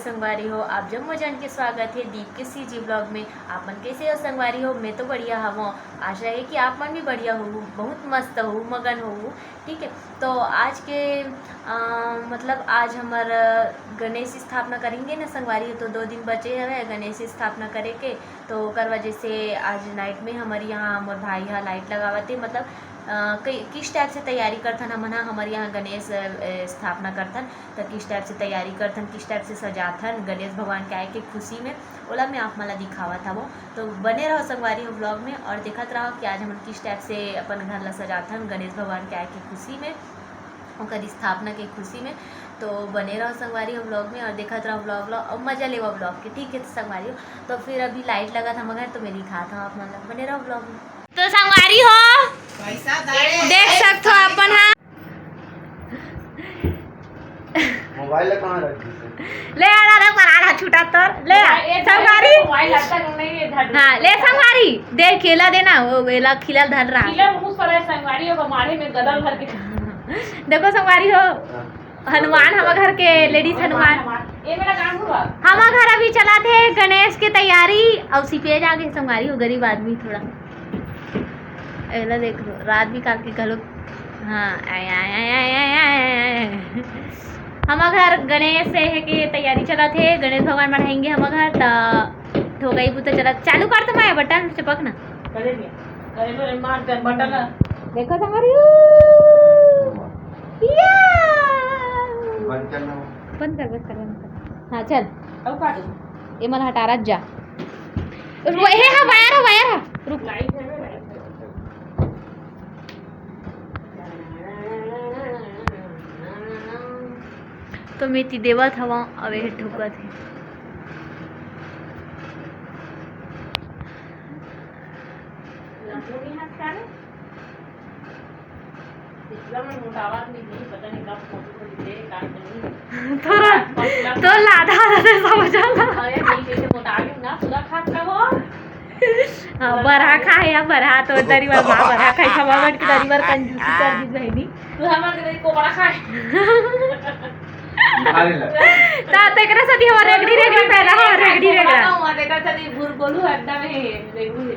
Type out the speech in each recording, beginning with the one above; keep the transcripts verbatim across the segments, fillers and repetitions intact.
संगवारी हो, आप जम्मो झन के स्वागत हे दीप के सीजी ब्लॉग में। आप मन कैसे हो संगवारी हो? मैं तो बढ़िया हवं। आशा है कि आप मन भी बढ़िया हो, बहुत मस्त हो, मगन हो। ठीक है, तो आज के अ, मतलब आज हमर गणेश स्थापना करेंगे ना संगवारी हो, तो दो दिन बचे हवे गणेश स्थापना करे के। तो ओकर वजह से आज नाइट में हमर यहाँ मोर भाई ह लाइट लगावत हे, मतलब अ, कई किस टाइप से तैयारी करथन हमन ह, हमर यहाँ गणेश अ, स्थापना करथन, त किस टाइप से तैयारी करथन, किस टाइप से सजाथन गणेश भगवान के आए के खुशी में, ओला मैं आप मन ला दिखावत हवं। तो बने रहो संगवारी हो ब्लॉग में और देखत रहो कि आज हमन किस टाइप से अपन घर ला सजाथन गणेश भगवान के आए के खुशी में, ओकर स्थापना के खुशी में। तो बने रहो संगवारी हो ब्लॉग में और देखत रहो ब्लॉग ला और मजा लेवा ब्लॉग के, ठीक है? तो संगवारी हो, तो फिर अभी लाइट लगत हमर घर, तो मैं दिखात हवं आप मन ला, बने रहो ब्लॉग में। तो संगवारी हो, पैसा देख सकथो अपन हा। मोबाइल ला कहाँ रख दीस? ले आ, दादा, परान ह छूटा तोर। ले आ, ए, संगवारी। मोबाइल हटता नहीं, ये धर। हाँ, ले संगवारी। देख, एला देना, वो एला खिलल धर रहा। खिलल मुँह सराय संगवारी, ओकर मारे में गदल भर के। देखो संगवारी हो, हाँ। हनुमान, हमर घर के लेडीज हनुमान। हनुमान। ए मेरा काम हुआ। हमर घर अभी चलत हे गणेश के तैयारी, अउ सिपेज आ गे संगवारी हो, गरीब आदमी थोड़ा। एला देख लो, रात बिकाल के घलो। हाँ, आय, आय, आय। हमर घर गणेश हे के तैयारी चलत हे, गणेश भगवान बनाएंगे हमर घर, त ठोकई बुता चलत। चालू कर तो मैं बटन चपक ना। करे नहीं, करे तो मार दे बटन। देखो संगवारी हो। या। बंद कर ना। बंद कर, बंद कर, बंद कर। हाँ, चल। अब काट। ये मन हटा रहा, जा। वो, हे, हाँ, वायर है, वायर है। रुक। लाइट है, लाइट है। तो मैं ती देवत हवा, अब ये ठुकत है। लंबू नहीं हटका रे। पिछला में मोटावा नहीं, पता नहीं कब फोटो को दे, काट नहीं। तोरा, तो लाधा से समझ आला। अरे नहीं, जैसे मोटा गई ना, पूरा खास का हो। हाँ, बरहा खा है या बरहा तो दरी बार माँ बरहा खाई, खवा बन के दरी बार कंजूसी कर दी बहनी। तू हमारे को बड़ा खाए। अरे ला। ता तेकरा साथी हमारे रेगड़ी रेगड़ी पैदा हो, रेगड़ी रेगड़ा। देखा साथी भूर बोलू हड्डा में है, रेगड़ी है।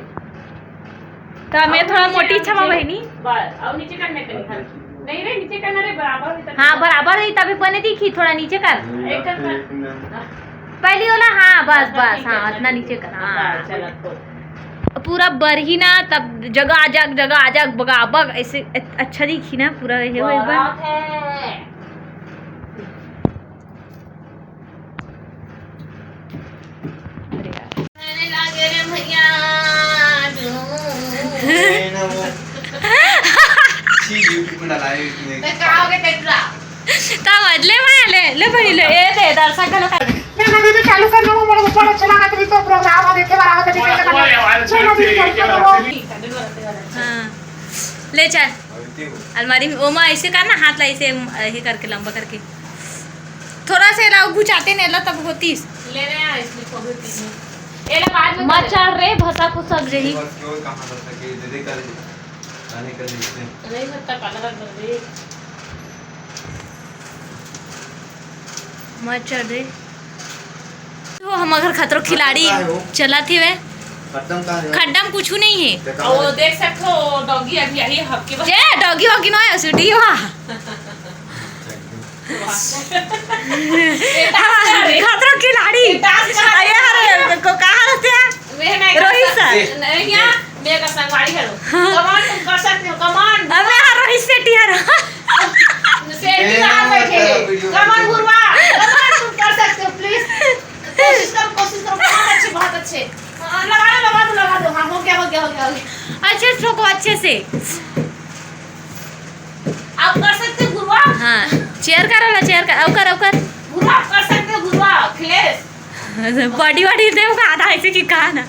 तो मैं थोड़ा मोटी छमा बहनी। बस, अब नीचे करने के लिए। नहीं रे, नीचे करना रे, बराबर है तभी। हाँ, बराबर है, तभी बने दिखी, थोड़ा नीचे कर। एक कर। पहली वाला, हाँ, बस, बस, हाँ, इतना नीचे कर, हाँ। चला तो। पूरा बरही ना, तब जगह आ जा, जगह आ जा, बगा, बग, ऐसे अच्छा दिखी ना, पूरा ये हो एक बार। बात है। अरे यार। मैंने लागे रे भैया, ए, ना वो। छी, YouTube में डाला है इसने। तो का हो गया तेरा? का बदले में ले, ले भाई ले। ए दे, दर्शक घलो का। ये वीडियो चालू कर लो, मोर ऊपर अच्छा लगा, तो प्रोग्राम देखे वाला हो, तो देखे वाला। चलो, अभी चालू कर लो। हाँ। ले चल। अलमारी में, ओमा ऐसे कर ना, हाथ ला ऐसे, ऐसे करके, लंबा करके। थोड़ा से लाओ, घुचाते नहीं ला, तब होतीस। ले रहे हैं, इसलिए खोबे पीने। एला बाद में मत कर। चढ़ रे, भसा कुसक जही। बस क्यों, कहाँ भसा के दे दे कर, आने कर दे। नहीं भसा, पागल कर दे। मत चढ़ रे। तो हमर घर खतरो खिलाड़ी खड्डम का है वो? चलत हे वे। खड्डम का है? खड्डम कुछू नहीं है। देखा वो है? देख सकते हो, डॉगी अभी आई है हफ्ते बाद। जे डॉगी वॉगी ना है, सीटी हुआ। ये टास्क कर रहे। खतरो खिलाड़ी। ये टास्क कर रहे। अरे, अरे, को कहाँ रहते हैं? मैं, मैं रोहित सर। नहीं, यहाँ मैं का संगवारी है। हाँ। कमान तुम कर सकते हो, कमान। अबे, हाँ, रोहित शेट्टी है। शेट्टी बाहर बैठे हैं। कमान गुरुआ, कमान तुम कर सकते हो, प्लीज। कोशिश करो, कोशिश करो, बहुत अच्छे, बहुत अच्छे। हाँ, लगा दो, लगा दो, लगा दो। हाँ, हो गया, हो गया, हो गया, हो गया। अच्छे से ठोको, अच्छे से। आप कर सकते हो गुरुआ? हाँ, चेयर कर वाला, चेयर कर, अब कर, अब कर। गुरुआ, आप कर सकते हो गुरुआ, अखिलेश। बॉडी वॉडी दे, आधा ऐसे की कहा ना।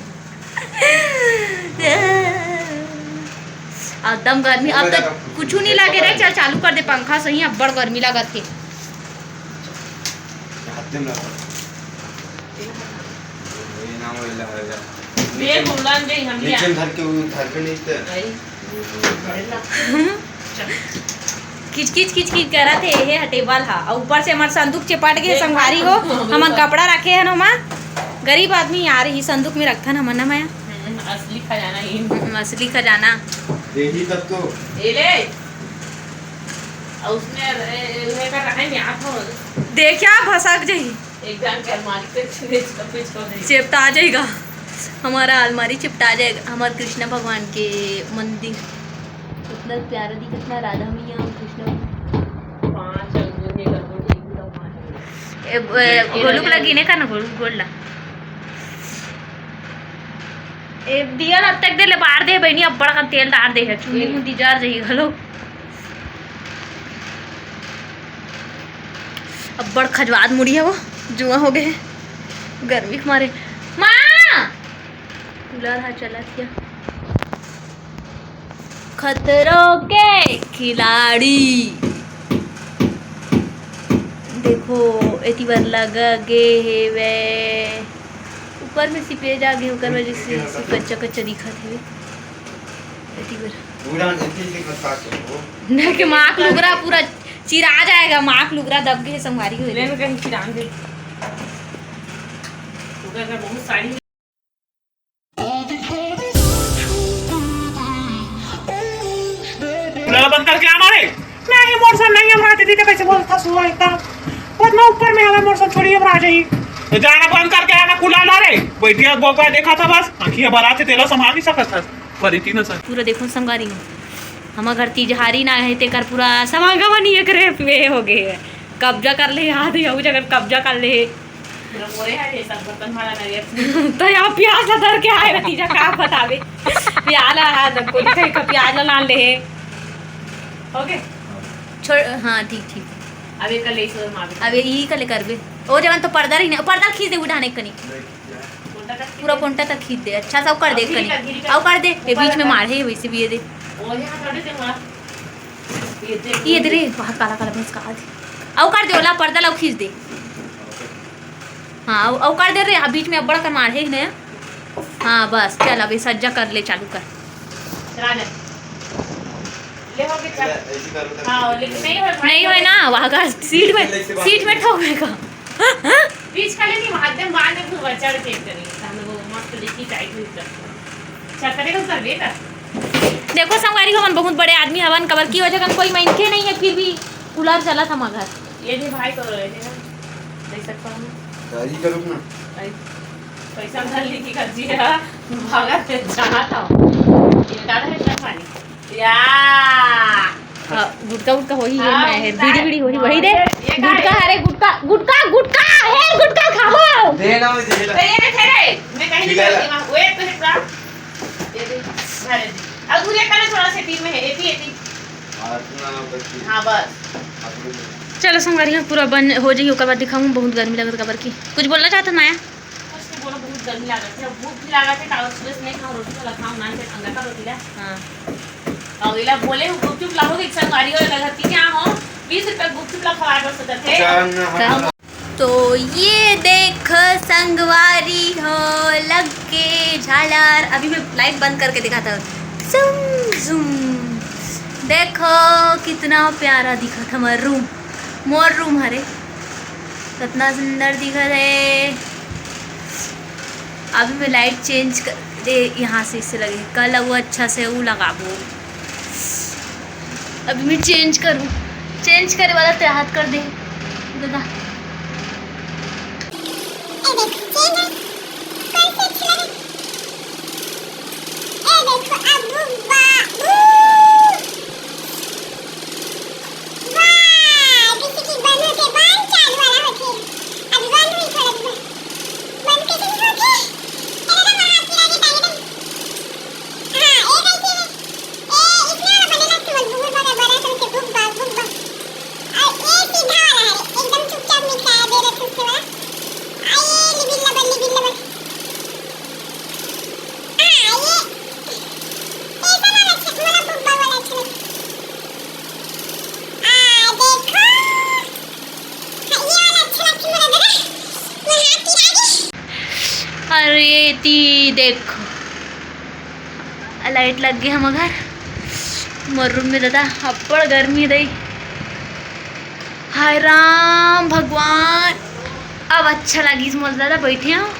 एकदम गर्मी, अब तो कुछ नहीं लगे रे। चल, चालू कर दे पंखा, सही अब्बड़ गर्मी लागत हे। हाथ दे ना। ये ना हो, इला, इला। बे, बोलन दे, हम नीचे में धर के, वो धर के नहीं थे। नहीं। किचकिच किचकिच करत हे, ये ह टेबल ह, अउ ऊपर से हमर संदूक चिपट गे हे, संगवारी हो। हमन कपड़ा रखे हन ओमा, गरीब आदमी यार, ही संदूक में रखथन हमन ना माया। हम्म, असली खजाना ही। हम्म, असली खजाना। यही तब तो। ये ले। और उसमें, ए, ए, उहे का रहे, यहाँ तो। देखा, भसक जही। एक जान के अलमारी पे छुए, छुए, छुए। चिपटा जाएगा, हमारा अलमारी चिपटा जाएगा। हमारे कृष्णा भगवान के मंदिर, कितना प्यारा दिखत ना, राधा मैया और कृष्णा। पाँच अंगुल, एक अंगुल, एक अंगुल, पाँच अंगुल। ए, ए, गोलू के लगी ने का ना, गोलू, गोल ला। ए, दिया ला तक दे ले, बार दे बहनी, अब्बड़ कन तेल डार दे है, चुंदी मुंदी जर जही घलो। अब्बड़ खजवाद मुड़ी है वो, जुआ हो गए है गर्मी के मारे। माँ! कूलर हा चलत हिया। खतरों के खिलाड़ी। देखो, एती बर लगा गे हेवे। ऊपर में सिपेज आ गे, ओकर वजह से सिर्फ कच्चा कच्चा दिखत हेवे। एती बर। पूरा एती से मत काट दो। ना के माक लुगरा पूरा चिरा जाएगा, माक लुगरा दब गे संगवारी हो। ले मैं कहीं चिरान दे। ओकर का बहुत सारी। कूलर बंद करके आना रे। नहीं, मोर सन नहीं, हमरा दीदी तो कैसे बोलता सुआ इतना। उतना ऊपर में हमें मोर सन छोड़िए, हमरा आ जाइए। तो जाना बंद करके आना, कूलर ला रे। बैठिया बोका देखा था बस, आँखियाँ बरात है, तेला संभाल नहीं सकत था। पर इतनी ना सर। पूरा देखो संगवारी हो, हमर घर तिजहारी ना है, तेकर पूरा समागमन ही एकरे पे हो गए है। कब्जा कर ले, याद है, उ जगह कब्जा कर ले। पूरा मोरे है ये सब बर्तन भाड़ा ना ये। तो यहाँ प्याज ला धर के आए रही जा, का बतावे। प्याज ला, हाँ, जब कोई कहे का प्याज ला लान ले। ओके। छोड़, हाँ, ठीक, ठीक। अब एक कल इस मार। अब यही कल करबे। ओ जवन तो पर्दा रही ना, पर्दा खींच दे उठाने कनी। पूरा पोंटा तक खींच दे, अच्छा सा कर दे कनी। अउ कर दे, ये बीच में मार है, वैसे भी ये दे। ये दे रे, वहाँ काला काला भैंस का आ दे। अउ कर दे, ओला पर्दा ला खींच दे। हाँ, अउ, अउ कर दे रे, हाँ, बीच में अब्बड़ कर मार है ना। हाँ, बस, चल, अबे सज्जा कर ले, चालू कर। चला जा। ले हो गया, चल। ऐसी करो तो हाँ, लेकिन नहीं हो, नहीं होए ना, वहाँ का सीट में, सीट में ठोकेगा। बीच खाली नहीं, वहाँ एकदम बाहर में घुमा चढ़ के करी। हम लोग मस्त देखी टाइट हुई कर। चक्करे को कर बेटा। देखो संगवारी, हमन बहुत बड़े आदमी हवन, कबर की वजह का कोई मनखे नहीं है, फिर भी कूलर चला था मगर। ये भी भाई तो रहे थे ना, देख सकता हूँ। गाड़ी करूँ ना। भाई, पैसा धर ली की कर जी है, भागा थे, जाना था। ये डाल है क्या पानी? या। हाँ, गुटका उटका होही है, हाँ, मैं है, गुटका बीड़ी है। बीड़ी होही, हाँ, वही दे। ये, ये का गुटका है? अरे गुटका, गुटका, गुटका है, गुटका खाओ। दे ना, मैं दे ना। तो ये नहीं थे रे, मैं कहीं नहीं ठीक है। करूँगी, वहाँ, वो एक तो है पूरा। ये दे, भरे दे। अब दूर एक करना थोड़ा सा तीन में है, एती, एती। हाँ, बस। चलो संगवारी, पूरा बन हो जाइए, ओकर बाद दिखाऊँ, बहुत गर्मी लगत काबर की। कुछ बोलना चाहत माया? कुछ नहीं बोलो, बहुत गर्मी लागत है, भूख भी लागत है, काबर सुबह से नहीं खाऊँ, रोटी वाला खाऊँ, नान के ठंडा का रोटी ला। हाँ। और इला बोले हूँ, गुपचुप लाओगे, एक संगवारी हो लगा, तीन यहाँ हो, बीस रुपये गुपचुप ला खवा कर सकते थे। चार ना, हाँ। तो ये देख संगवारी हो, लग के झालर। अभी मैं लाइट बंद करके दिखाता हूँ। जुम, जुम। देखो कितना प्यारा दिखत हमर रूम, मोर रूम हरे, कितना सुंदर दिखत है। अभी मैं लाइट चेंज कर दे, यहाँ से इससे लगे कल वो अच्छा से वो लगाबो। अभी मैं चेंज करूँ, चेंज करे वाला तो हाथ कर दे दादा। ए देख, चेंज है। कैसे अच्छी लगे? ए देखो, अब बाबू। वाह, जैसे कि बंद होके बंद चालू वाला होथे। अभी बंद हुई थोड़ा देर। बंद कैसे नहीं होथे? अरे, तो वहाँ आके आगे टांगे दे। हाँ, ए कैसे है? ए, इसमें वाला बने ना, केवल बुबुर बने, बने तो के बुक बा, बुक बा। और ए सीधा वाला है, एकदम चुपचाप निकला है, दे रहे थे उसके वाला। आ, ये लिबिल लबर, लिबिल लबर। हाँ, ये, ऐसा वाला अच्छा, मतलब बुक बा वाला अच्छा लगा। आ, देखो। हाँ, ये वाला अच्छा लगता है, मेरा दादा। मैं हाथ पिला दी। अरे, ती देख। लाइट लग गे हमर घर। मोर रूम में दादा, अब्बड़ गर्मी दई। हाय राम भगवान, अब अच्छा लगिस मोला दादा, बइठे हंव।